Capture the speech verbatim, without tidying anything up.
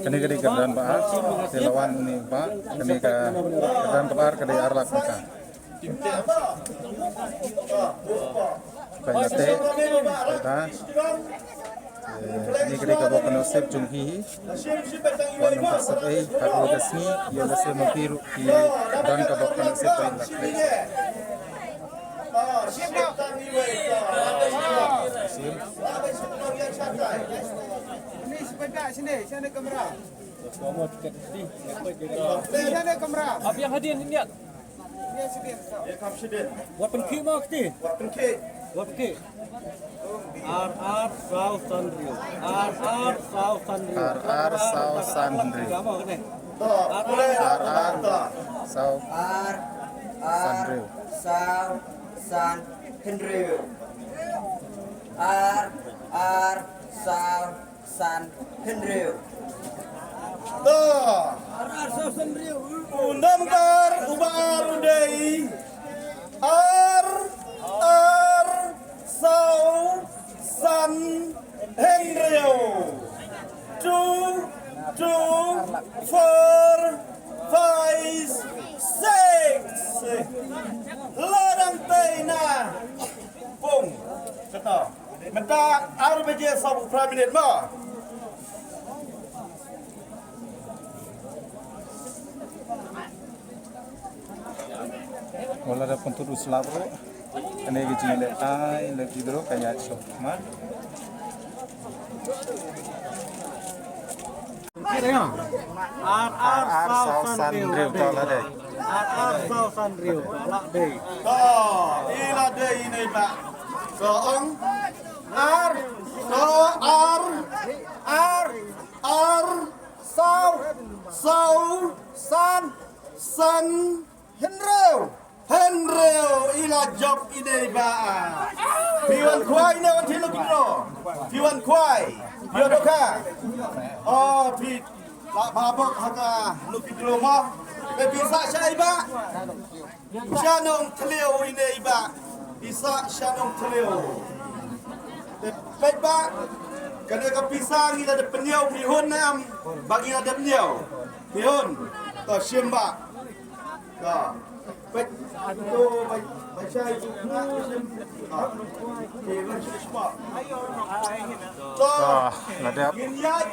Kane ka dei ka dang ba ar, te la wan une u bah, kane ka dang ba ar ka dei ar lak tyngka. Pynlait te, da. Eh, kane ka dei ka bok ka nusip jong hi. Wan nang ka sep ei, ka dei ka sngi, ïa la sep ma phi ruh ki dang ka bok ka nusip pynlait te. Sini, sini, sini kamera. Sini kamera. Abi yang hadir ni lihat. Wat pynkhih mo kti. Wat pynkhih. Wat pynkhih. Ar ar saw san hynriew. Ar ar saw san hynriew. Ar ar saw san hynriew. Ar ar saw san hynriew. Ar ar saw san hynriew. Ar ar saw san hynriew. To. U nambar uba ar u dei ar ar saw san hynriew. Two two four five six. La dang tei na pung. Kata. Mynta ar baje sawphew phra minit mo. Wat la dep pyntud u slap ruh. Kane ka jingïalehkai leh ki draw ka ïaid shong ma. Ar ar saw san hynriew to la dei. Ar ar saw san hynriew to la dei. To, i la dei ine i bah. Ka ong ar, to ar, ar, ar, saw, saw, san, san, hynriew. Hynriew i la jop ine i bah. Phi wan khwai ne wan thied lucky draw? Phi wan khwai. Ïoh dohkha. O phi la ba bok ha ka lucky draw mo. Te phi sah sha i bah. Sha nongthliew ine i bah. I sah sha nongthliew. Te peit bah. Kane ka pisa ngi la dep pynïaw, phi hun ne em? Ba ngi la dep ñiew. Phi hun. To shim bah. Ka. Peit, to, bai, bai shai, to, na, to, sim. Ka. Ke, bai shai, shma. To. Ka, la dep. Ngin ïaid